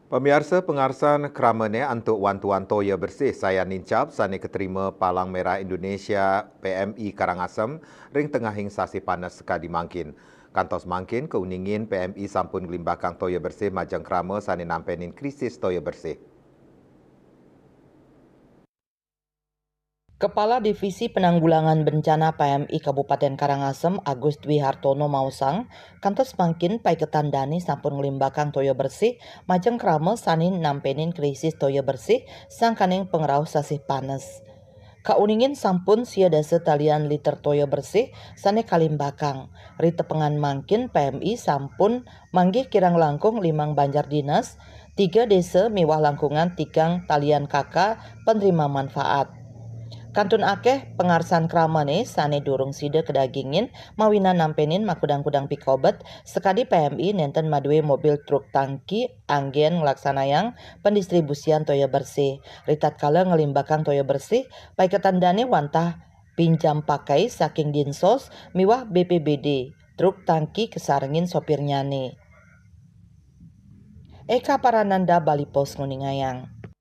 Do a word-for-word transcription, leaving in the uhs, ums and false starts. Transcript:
Pamiarsa, pangarsan kramane antuk wantuan toya bersih sayan nincap sane katrima Palang Merah Indonesia P M I Karangasem ring tengahing sasih panes sakadi mangkin. Kantos mangkin kauningin P M I sampun nglimbakang toya bersih majeng krama sane nampenin krisis toya bersih. Kepala Divisi Penanggulangan Bencana P M I Kabupaten Karangasem, Agus Dwi Hartono, maosang, kantos mangkin paiketan dane sampun nglimbakang toya bersih majeng krama sane nampenin krisis toya bersih sangkaning pangrauh sasih panes. Kauningin sampun sia dasa talian liter toya bersih sane kalimbakang. Ri tepengan mangkin P M I sampun manggih kirang langkung limang banjar dinas, tiga desa miwah langkungan tigang talian K K penerima manfaat. Kantun akeh pangarsan kramane sane durung sida kadagingin mawinan nampenin makudang-kudang pikobet, sakadi P M I nenten madue mobil truk tangki anggen nglaksanayang pendistribusian toya bersih. Ritatkala nglimbakang toya bersih, paiketan dane wantah pinjam pakai saking Dinsos miwah B P B D, truk tangki kasarengin sopirnyane. Eka Parananda, Bali Post, nguningayang.